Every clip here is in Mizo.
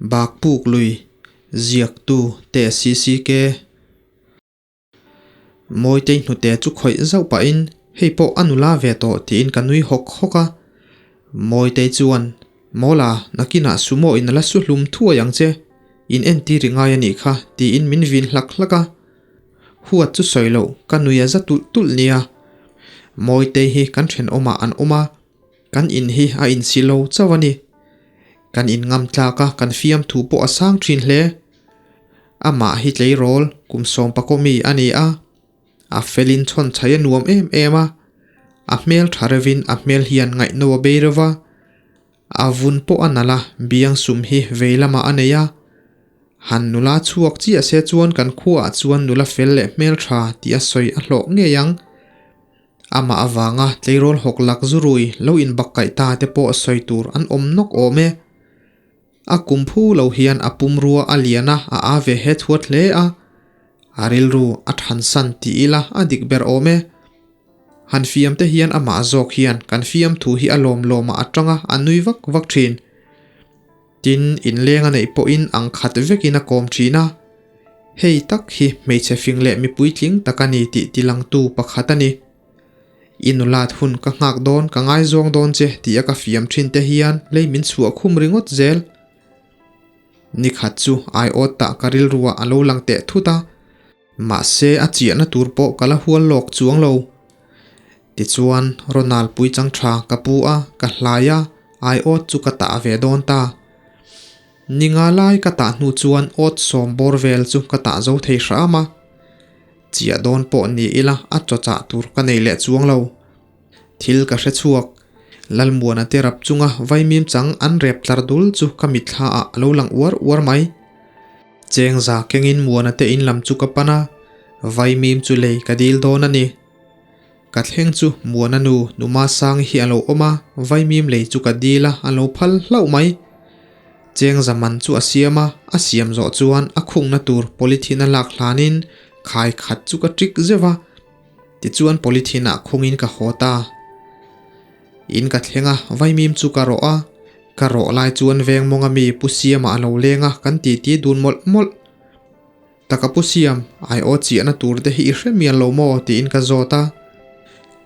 Bakpuk lui ziaktu te CCK. Mawitei hnute chu khawih zauh pahin hei pawh a nula ve tawh tiin ka nui hawk hawk a. Mawitei chuan, Mawla, nakinah sumo in a la su hlum thuai ang che, in entir i ngai a nih kha tiin min vin hlak hlak a. Huat chu sawi loh, ka nui a za tulh tulh nia. Mawitei hi kan thenawmah an awm a, kan in hi a insi lo chauh a ni. Kan in ngam tlak a, kan fiamthu pawh a sang thin hle. Amah hi tleirawl kum sawmpakaw mi a ni a, a felin chhawn chhai a nuam em em a, a hmel tha reuhin a hmel hian ngaihno a bei reuh va, a vun pawh a nalh a, biang sum hi vei lamah a nei a. Han nula chhuak chiah se chuan kan khuaah chuan nula fel leh hmel tha tih a sawi a hlawh ngei ang. Amah avanga tleirawl hawk lak zurui lo inbakkaih ta te pawh sawi tur an awm nawk awm e. A kum phu lo hian a pumrua a lian a, a a ve het huat hle a. A rilru a thansan ti ila a dik ber awm e. Han fiam te hian amah zawk hian kan fiam thu hi a lawm lawmah a tang a, a nui vak vak thin. Tin, inleng a neih pawhin ang khat vekin a kawm thin a. Hei tak hi hmeichhe fing leh mipui tling tak a ni tih tilangtu pakhat a ni. I nulat hun ka nghak dawn, ka ngaizawng dawn che tih a ka fiam thin te hian lei min chhuah khum ringawt zel. Nikhat chu aiawt tah ka rilruah a lo lang teh thut a, mahse a chiahna tur pawh ka la hual lawk chuang lo. Tichuan Ronald Puichang tha ka pu a, ka hlai a, aiawt chu ka tah ve dawn ta. Ninga lai ka tah hnu chuan awt sawm bawr vel chu ka tah zo thei hram a. Chiah dawn pawh ni ila a chaw chah tur ka nei leh chuang lo. Thil ka hre chhuak. Lalmuana te rap chunga vaimim chang an rep tlar dul chu ka mitthla ah a lo lang uar uar mai. Chengza kengin Muana te in lam chu ka pan a, vaimim chu lei ka dil dawn a ni. Ka thleng chu Muana nu Numa Sangi hi a lo awm a, vaimim lei chu ka dil a, a lo phal hlauh mai. Chengza man chu a siam a, a siam zawh chuan a khungna tur polythene a lak hlanin khai khat chu ka ṭik zeuh a, tichuan polythene ah khungin ka haw ta. In ka thleng a, vaimim chu ka rawh a, ka rawh lai chuan veng mawnga mi Pu Siama a lo leng a, kan titi dun mawlh mawlh. Taka Pu Siam, ai aw chiahna tur te hi i hre mial lo maw? tiin ka zawt a.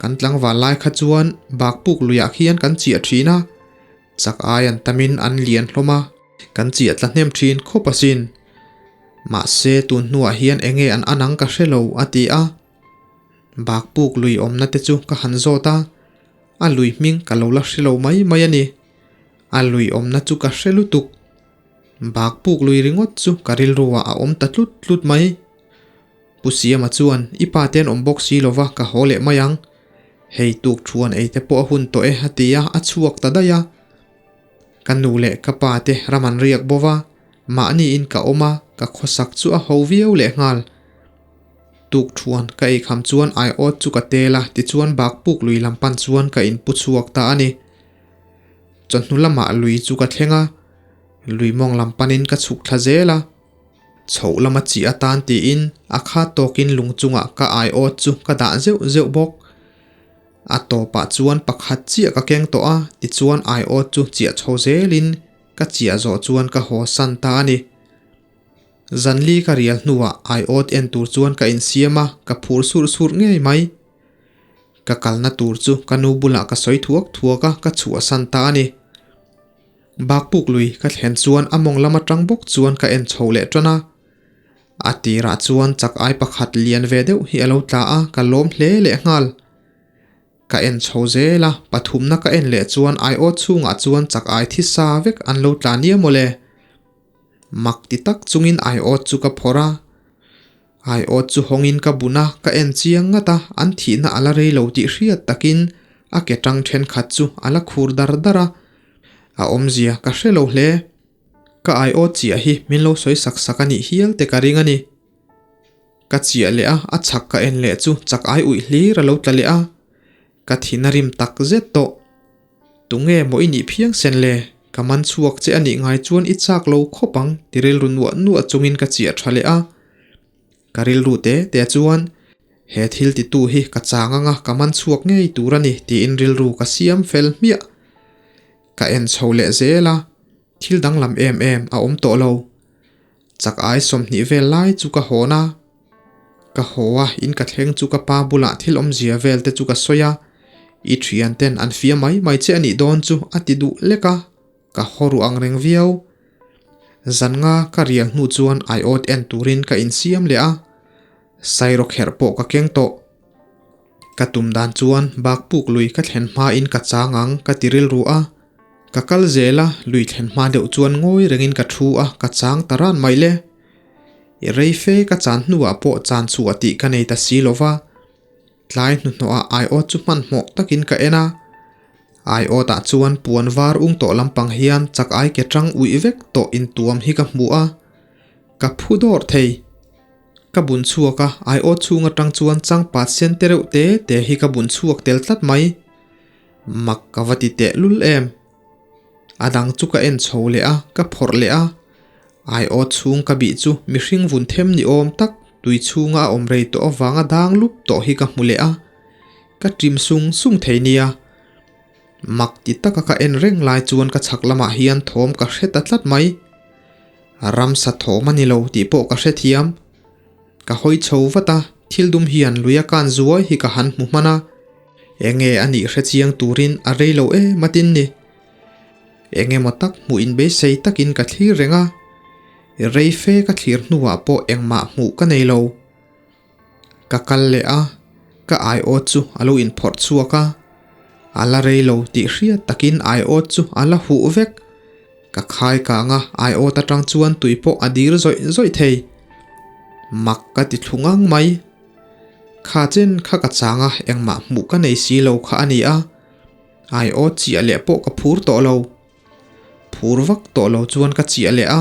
Kan tlangval lai kha chuan bakpuk luiah khian kan chiah thin a, chak ai an tamin an lian hlawm a, kan chiah tla hnem thin khawp asin. Mahse tun hnuah hian enge an an ang ka hre lo, a ti a. Bakpuk lui awmna te chu ka han zawt a, a lui hming ka lo la hre lo mai mai a ni. A lui awmna chu ka hre lutuk. Bak puk lui ringawt chu ka rilruah a awm ta tlut tlut mai. Pu Siama chuan, I pa te an awm bawk si lova ka haw leh mai ang. Hei tuk thuan ei te pawh a hun tawh e a ti a, a chhuak ta daih a. Ka nu leh ka pa te ram an riak bawk a, mahniin ka awm a, ka khawsak chu a ho viau lehnghal. Tuk thuan ka ei kham chuan aiawt chu ka tel a, tichuan bak puk lui lam pan chuan ka inpu chhuak ta a ni. Chawhnu lamah lui chu ka thleng a, lui mawng lam panin ka chhuk thla zel a. Chhoh lama chi atan tiin a khat tawkin lung chungah ka aiawt chu ka dah zeuh zeuh bawk. A tawpah chuan pakhat chiah ka keng tawh a, tichuan aiawt chu chiah chho zelin ka chiah zawh chuan ka haw san ta a ni. Zanli ka rial hnuah aiawt en tur chuan ka insiam a, ka phur surh surh ngei mai. Ka kalna tur chu ka nu bulah ka sawi thuak thuak a, ka chhuahsan ta a ni. Bakpuk lui ka thlen chuan a mawng lam atang bawk chuan ka en chho leh tan a. A tirah chuan chak ai pakhat lian ve deuh hi a lo tla a, ka lawm hle leh nghal. Ka en chho zel a, pathumna ka en leh chuan aiawt chhungah chuan chak ai thi sa vek an lo tla nia mawle. Mak ti tak chungin aiawt chu ka phawrh a. Aiawt chu hawngin ka bun a, ka en chiang ngat a, an thihna a la rei lo tih hriat takin a ke tang thenkhat chu a la khur dar dar a. A awmzia ka hre lo hle. Ka aiawt chiah hi min lo sawi sak sak a nih hial te ka ring a ni. Ka chiah leh a, a chhak ka en leh chu chak ai uih hlir a lo tla leh a. Ka thin a rim tak zet tawh. Tunge maw i nih phiang sen le? Ka man chhuak che a nih ngai chuan i chak lo khawp ang ti rilru nuah nuah chungin ka chiah tha leh a. Ka rilru te te chuan he thil titu hi ka chang anga ka man chhuak ngei tur a ni tiin rilru ka siam fel hmiah. Ka en chho leh zel a. Thil danglam em em a awm tawh lo. Chak ai 20 vel lai chu ka hawn a. Ka haw a, in ka thleng chu ka pa bulah thil awmzia vel te chu ka sawi a. I thian ten an fia mai mai che a nih dawn chu a ti duh lek a, ka haw ruh ang reng viau. Zan nga ka rial hnu chuan aiawt en turin ka insiam leh a, sairawkherh pawh ka keng tawh. Ka tum dan chuan bak puk lui ka thlen hmain ka chang ang ka ti rilru a. Ka kal zel a, lui thlen hma deuh chuan ngawi rengin ka thu a, ka chang ta ran mai le. I rei fe ka chan hnuah pawh chan chhuah tih ka nei ta si lo va. Tlai hnuhnawhah aiawt chu hmanhmawh takin ka en a. Aiawtah chuan puan var ung tawh lampang hian chak ai ke tang uih vek tawh intuam hi ka hmu a. Ka phu dawrh thei. Ka bun chhuak a, aiawt chhung atang chuan changpat sen te reuh te te hi ka bun chhuak tel tlat mai. Mak ka va ti teh lul em. A dang chu ka en chho leh a, ka phawrh leh a. Aiawt chhung ka bih chu mihring vun them ni awm tak tui chhunga a awm rei tawh avanga dang lup tawh hi ka hmu leh a. Ka ṭim sung sung thei nia. Mak ti taka ka en reng lai chuan ka chhak lamah hian thawm ka hre ta tlat mai. Ramsa thawm a ni lo tih pawh ka hrethiam. Ka hawi chho vat a, thil dum hian lui a kan zuai hi ka han hmu hman a. Enge a nih hre chiang turin a rei lo em atin ni. Eng emaw tak hmuh in beisei takin ka thlir reng a, rei fe ka thlir hnuah pawh engmah hmuh ka nei lo. Ka kal leh a, ka aiawt chu a lo inphawrh chhuak a, a la rei lo tih hriat takin aiawt chu a la huh vek. Ka khai kang a, aiawt atang chuan tui pawh a dir zawih zawih thei. Mak ka ti thlu ngang mai. Kha chen kha ka chang a, engmah hmuh ka nei si lo kha a ni a. Aiawt chiah leh pawh ka phur tawh lo. Phur vak tawh lo chuan ka chiah leh a,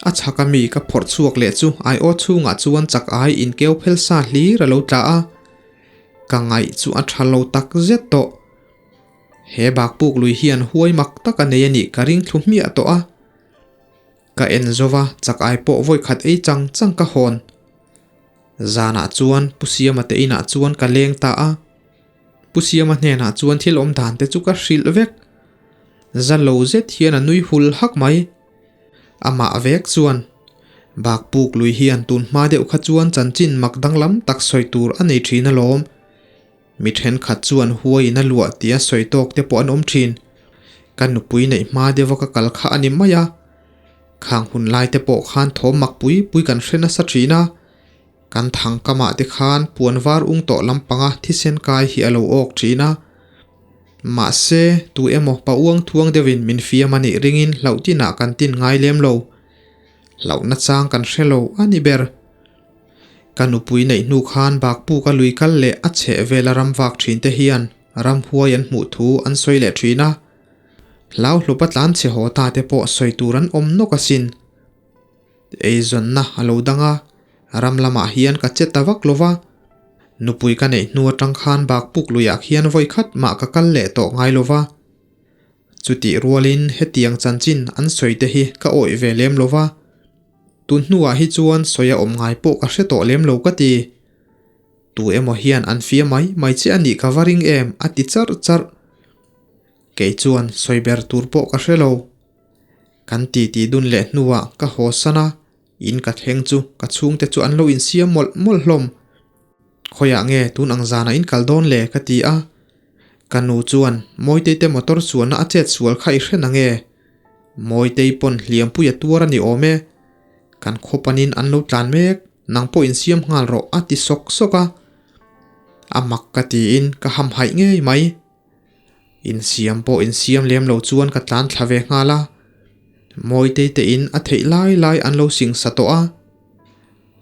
a chhak ami ka phawrh chhuak leh chu aiawt chhungah chuan chak ai inkeu phel sa hlir a lo tla a. Ka ngaih chu a tha lo tak zet tawh. He bak puk lui hian huai mak tak a nei a nih ka ring thlu hmiah tawh a. Ka en zova chak ai pawh vawi khat ei chang chang ka hawn. Zanah chuan Pu Siama te inah chuan ka leng ta a. Pu Siama hnenah chuan thil awm dan te chu ka hrilh vek. Za lo zet hian a nui hul hak mai. Amah vek chuan, Bak puk lui hian tun hma deuh kha chuan chanchin mak danglam tak sawi tur a nei thin alawm. Mi thenkhat chuan huaiin a luah tia sawi tawk te pawh an awm thin. Ka nupui neih hma deuha ka kal kha a ni mai a. Khang hun lai te pawh khan thawm mak pui pui kan hre nasa thin a. Kan thang kamah te khan puan var ung tawh lampanga thisen kai hi a lo awk thin a. Mahse, tu emaw pa uang thuang deuhin min fiam a nih ringin hlauh tinah kan tin ngai lem lo. Hlauhna chang kan hre lo a ni ber. Ka nupui neih hnu khan bakpuka lui kal leh a chheh vela ram vak thin te hian ramhuai an hmuh thu an sawi leh thin a. Hlau hlupa tlan chhe haw ta te pawh sawi tur an awm nawk asin. Eizawnna a lo dang a, ram lamah hian ka che ta vak lo va. Nupui ka neih hnu atang khan bakpuk luiah khian vawi khat mah ka kal leh tawh ngai lo va. Chutih rualin hetiang chanchin an sawi te hi ka awih ve lem lo va. Tun hnuah hi chuan sawi a awm ngai pawh ka hre tawh lem lo ka ti. Tu emaw hian an fia mai mai che a nih ka va ring em a ti charh charh. Kei chuan sawi ber tur pawh ka hre lo. Kan titi dun leh hnuah ka haw san a, in ka thleng chu ka chhungte chu an lo insiam mawlh mawlh hlawm. Khawiah nge tun ang zanah in kal dawn le ka ti a. Ka nu chuan Mawitei te motor chuanna a chet sual kha i hre na nge? Mawitei pawn hliampui a tuar a ni awm e. Kan khaw panin an lo tlan mek, nang pawh insiam nghal rawh a ti sawk sawk a. A mak ka tiin ka hamhaih ngei mai. Insiam pawh insiam lem lo chuan ka tlan thla ve nghal a. Mawitei te in a theih lai lai an lo sing sa tawh a.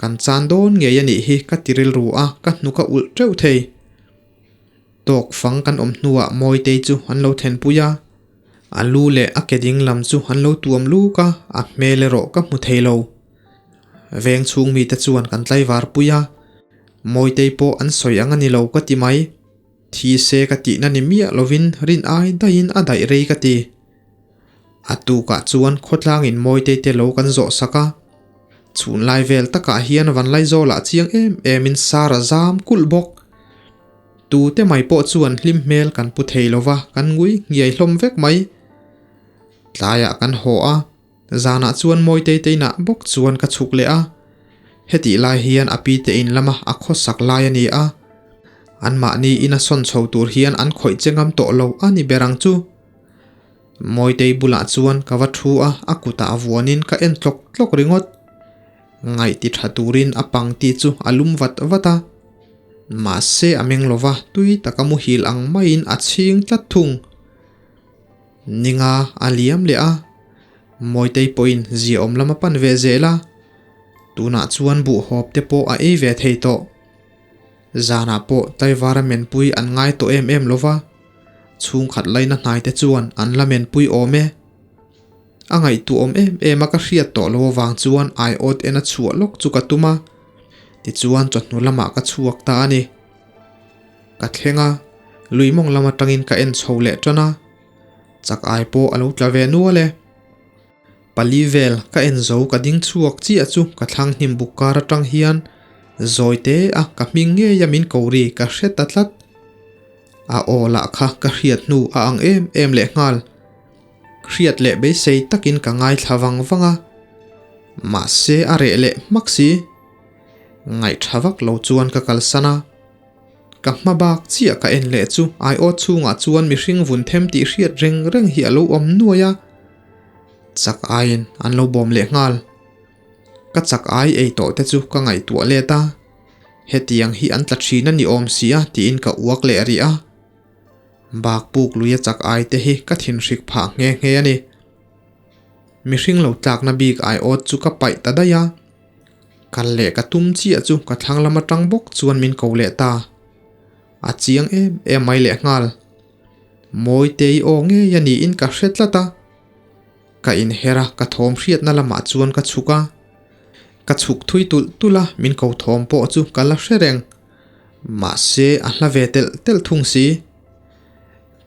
Kan chan dawn ngei a nih hi ka ti rilru a, ka hnuk a ulh teuh thei. Tawk fang kan awm hnuah Mawitei chu an lo thenpui a. A lu leh a ke ding lam chu an lo tuam luk a, a hmel erawh ka hmu thei lo. Veng chhung mite chuan kan tlaivar pui a. Mawitei pawh an sawi ang a ni lo ka ti mai. Thi se ka tihna ni miah lovin rin ai daihin a daih rei ka ti. A tukah chuan khawtlangin Mawitei te lo kan zawh sak a. Chhun lai vel takah hian Vanlaizawlah chiang em emin sar a zam kulh bawk. Tute mai pawh chuan hlim hmel kan pu thei lova kan ngui nghiai hlawm vek mai. Tlaiah kan haw a. Zanah chuan Mawitei te inah bawk chuan ka chhuk leh a, hetih lai hian a pi te in lama a khawsak lai a ni a, anmahni ina sawn chho tur hian an khawih che ngam tawh lo a ni ber ang chu. Mawitei bulah chuan ka va thu a, a kutah vuanin ka en tlawk tlawk ringawt. Ngaih ti tha turin a pangti chu a lum vat vat a, mahse a meng lova tui taka muhil ang maiin a chhing tlat thung. Ninga a liam leh a, Mawitei pawhin ziaawm lam a pan ve zel a, tunah chuan buhhawp te pawh a ei ve thei tawh. Zanah pawh Taivara menpui an ngai tawh em em lova, chhungkhat laina hnai te chuan an la menpui awm e. A ngaihtuahawm em em a ka hriat tawh lo avang chuan aiawt en a chhuah lawk chu ka tum a, tichuan chawhnu lamah ka chhuak ta a ni. Ka thleng a, lui mawng lam atangin ka en chho leh tan a, chak ai pawh a lo tla ve nual e. Pali vel ka en zo ka ding chhuak chiah chu ka thlang hnim buk kar atang hian zawi te a ka hming ngei a min ko ri ka hre ta tlat. A aw lah kha ka hriat hnu a ang em em leh nghal. Hriat leh beisei takin ka ngaithla vang vang a, mahse a reh leh hmak si. Ngaihtha vak lo chuan ka kalsan a, ka hma bak chiah ka en leh chu aiawt chhungah chuan mihring vun them tih hriat reng reng hi a lo awm nuai a, chak aiin an lo bawm leh nghal. Ka chak ai ei tawh te chu ka ngaihtuah let a, hetiang hi an tla thin a ni awm si a tiin ka uak leh rih a, bak puk luia chak ai te hi ka thinhrik phah nghe nghe a ni. Mihring lo tlakna bik aiawt chu ka paih ta daih a. Kal leh ka tum chiah chu ka thlang lam atang bawk chuan min ko leh ta. A chiang em em mai leh nghal. Mawitei aw ngei a niin ka hre tlat a. Ka inher a, ka thawm hriatna lamah chuan ka chhuk a. Ka chhuk thui tulh tulh a, min ko thawm pawh chu ka la hre reng. Mahse a hla ve telh telh thung si.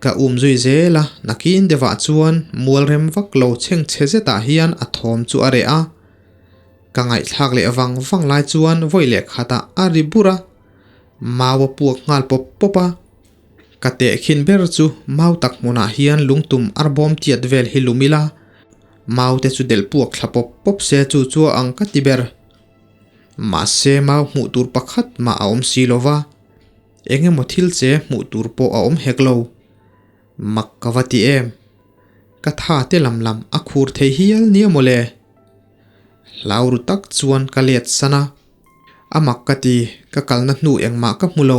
Ka um zui zel a, nakin deuhah chuan mual rem vak lo chhengchhe zetah hian a thawm chu a reh a. Ka ngaihthlak leh vang vang lai chuan vawi leh khatah a ri bur a, mau a puak nghal pawp pawp a. Ka tehkhin ber chu mau tak hmunah hian lungtum arbawm tiat vel hi lum ila, mau te chu delh puak thla pawp pawp se chu chu a ang ka ti ber. Mahse mau hmuh tur pakhat mah a awm si lo va, eng emaw thil che hmuh tur pawh a awm hek lo. Mak ka va ti em! Ka tha te lam lam a khur thei hial nia mawle. Hlau ru tak chuan ka let san a, a mak ka ti, ka kalna hnu engmah ka hmu lo.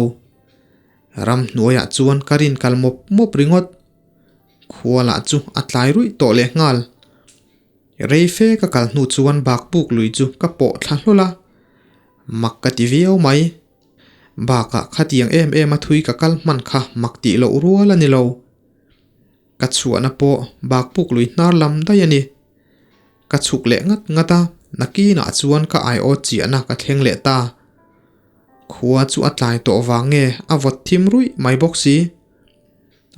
Ramhnuaiah chuan ka rin kal mawp mawp ringawt. Khua lah chu a tlai ruih tawh leh nghal. Rei fe ka kal hnu chuan bak puk lui chu ka pawh thla hlawl a, mak ka ti viau mai. Bakah khatiang em em a thui ka kal hman kha mak tih loh rual a ni lo. Ka chhuahna pawh bak puk lui hnar lam daih a ni. Ka chhuk leh ngat ngat a, nakinah chuan ka aiawt chiahna ka thleng leh ta. Khua chu a tlai tawh vang nge a vawt thim ruih mai bawk si.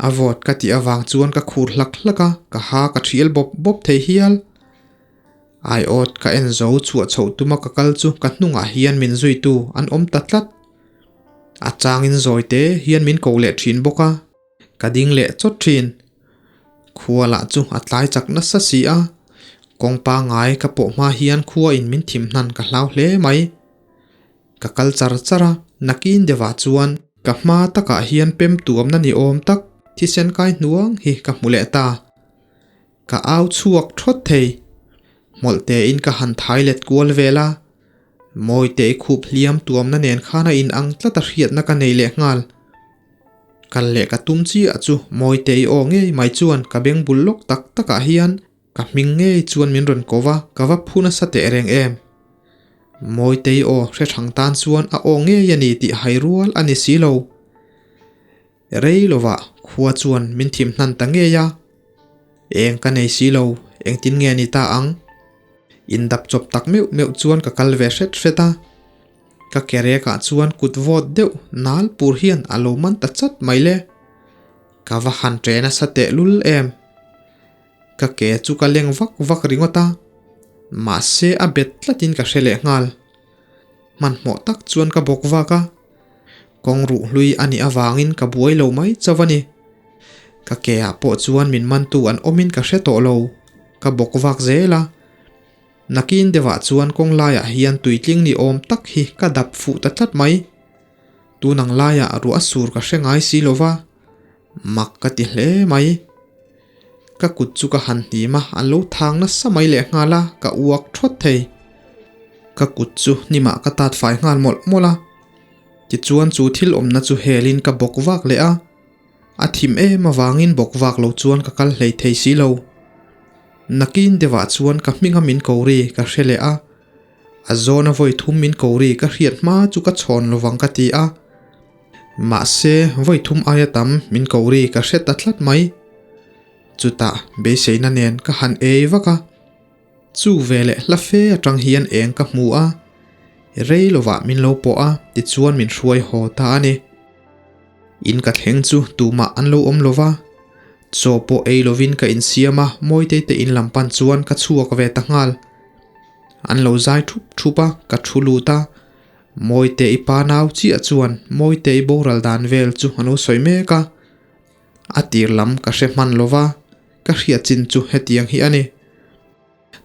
A vawt ka tih avang chuan ka khur hlak hlak a, ka ha ka thial bawp bawp thei hial. Aiawt ka en zo chhuah chhoh tuma ka kal chu ka hnungah hian min zuitu an awm ta tlat. A changin zawi te hian min ko leh thin bawk a. Ka ding leh chawt thin. Khua lah chu a tlai chak nasa si a, kawng pangai ka pawh hma hian khua in min thim hnan ka hlau hle mai. Ka kal char char a, nakin deuhah chuan ka hma takah hian pem tuamna ni awm tak thisen kai hnuang hi ka hmu leh ta. Ka au chhuak thawt thei. Hmawlh tein ka han thai let kual vel a, Mawitei khup hliam tuamna nen khan a in ang tlat a hriatna ka nei leh nghal. Kal leh ka tum chiah chu Mawitei aw ngei mai chuan ka beng bul lawk tak takah hian ka hming ngei chuan min rawn ko va, ka va phu nasa teh reng em. Mawitei aw hre thang tan chuan a aw ngei a ni tih hai rual a ni si lo. Rei lovah khua chuan min thim hnan ta ngei a, eng ka nei si lo, engtin nge ni ta ang? Indap chawp tak meuh meuh chuan ka kal ve hret hret a. Ka kerekah chuan kut vawt deuh nal pur hian a lo man ta chat mai le. Ka va han ṭe nasa tehlul em. Ka ke chu ka leng vak vak ringawt a, mahse a bet tlatin ka hre leh nghal. Hmanhmawh tak chuan ka bawk vak a, kawng ruh hlui a nih avangin ka buai lo mai chauh a ni. Ka ke ah pawh chuan min mantu an awmin ka hre tawh lo, ka bawk vak zel a. Nakin deuhah chuan kawng laiah hian tuitling ni awm tak hi ka dap fuh ta tlat mai. Tun ang laiah ruah sur ka hre ngai si lo va, mak ka ti hle mai. Ka kut chu ka han hnim a, an lo thang nasa mai lehnghal a, ka uak thawt thei. Ka kut chu hnimah ka tat fai nghal mawlh mawlh a. Tichuan chu thil awmna chu helin ka bawk vak leh a. A thim em avangin bawk vak lo chuan ka kal hlei thei si lo. Nakin deuhah chuan ka hminga min ko ri ka hre leh a. A zawna vawi thum min ko ri ka hriat hma chu ka chhawn lovang ka ti a. Mahse vawi thum aia tam min ko ri ka hre ta tlat mai. Chutah beiseina nen ka han ei vak a. Chu veleh hla fe atang hian eng ka hmu a, rei lovah min lo pawh a, tichuan min hruai haw ta a ni. In ka thleng chu tumah an lo awm lova, chaw pawh ei lovin ka insiam a, Mawitei te in lam pan chuan ka chhuak ve ta nghal. An lo zai thup thup a, ka thu lut a, Mawitei pa nau chiah chuan Mawitei boral dan vel chu a lo sawi mek a. A tir lam ka hre hman lo va, ka hriat chin chu hetiang hi a ni.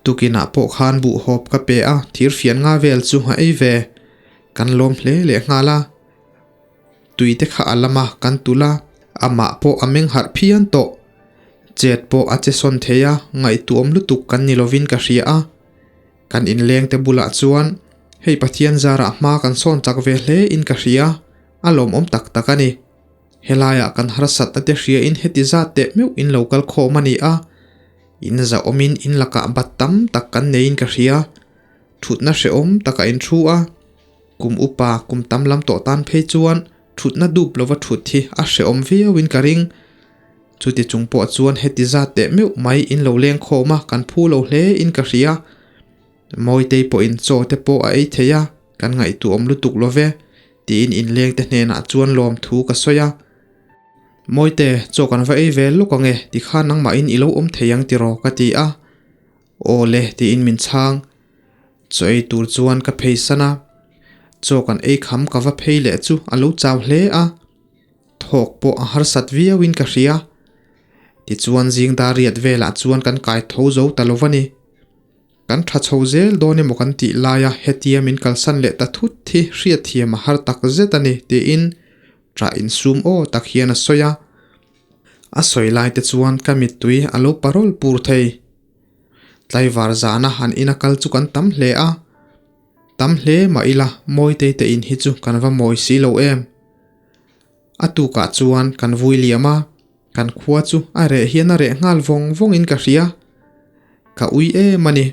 Tukinah pawh khan buhhawp ka pe a, thir fian nga vel chu a ei ve. Kan lawm hle leh nghal a. Tui te kha a lam a, kan tulh a, amah pawh a meng harh phian tawh. Chet pawh a che sawn thei a, ngaihtuahawm lutuk kan ni lovin ka hria a. Kan inleng te bulah chuan, Hei Pathian zarah hma kan sawn chak ve hle in ka hria, a lawmawm tak tak a ni. Helaiah kan harsatna te hriain heti zat teh meuh in lo kal khawm a ni a, in zahawmin in lakah bat tam tak kan neiin ka hria. Thutna hrehawm takah in thu a, kum upa kum tam lam tawh tan phei chuan thutna dup lova thut hi a hrehawm viauin ka ring. Chuti chung pawh chuan heti zat teh meuh mai in lo leng khawm a, kan phu lo hle in ka hria. Mawitei pawhin chaw te pawh a ei thei a, kan ngaihtuahawm lutuk lo ve. Tiin inleng te hnenah chuan lawmthu ka sawi a. Mawite, chaw kan va ei ve lawk ang e, tikhan nangmahin i lo awm thei ang tiraw ka ti a. Aw le tiin min chhang. Chaw ei tur chuan ka phei san a. Chaw kan ei kham ka va phei leh chu a lo chau hle a. Thawk pawh a harsat viauin ka hria. Tichuan zing dar riat velah chuan kan kai tho zo ta lo va ni. Kan tha chho zel dawn emaw kan tih laia hetia min kalsan leh ta thut hi hriatthiam a har tak zet a ni tiin ṭah insum aw tak hian a sawi a. A sawi lai te chuan ka mittui a lo parawl pur thei. Tlaivar zana han ina kal chu kan tam hle a. Tam hle mah ila Mawitei te in hi chu kan va mawi si lo em. A tukah chuan kan vui liam a. Kan khua chu a reh hian a reh nghal vawng vawngin ka hria. Ka ui em a ni.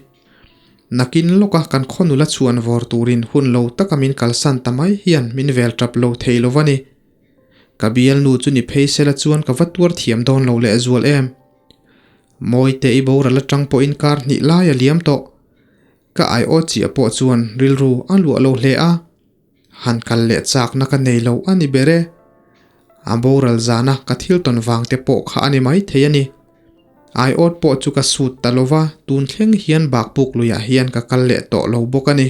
Nakin lawka kan khaw nula chhuan vawr turin hun lo taka min kalsan ta mai hian min vel tap lo thei lo va ni. Ka bialnu chu ni phei sela chuan ka va tuar thiam dawn lo lehzual em. Mawite i boral atang pawhin kar hnih lai a liam tawh. Ka aiawt chiah pawh chuan rilru a luah lo hle a. Han kal leh chakna ka nei lo a ni ber e. A boral zana ka thil tawn vang te pawh kha a ni maithei a ni. Aiawt pawh chu ka sut ta lo va, tun thleng hian bakpuk luiah hian ka kal leh tawh lo bawk a ni.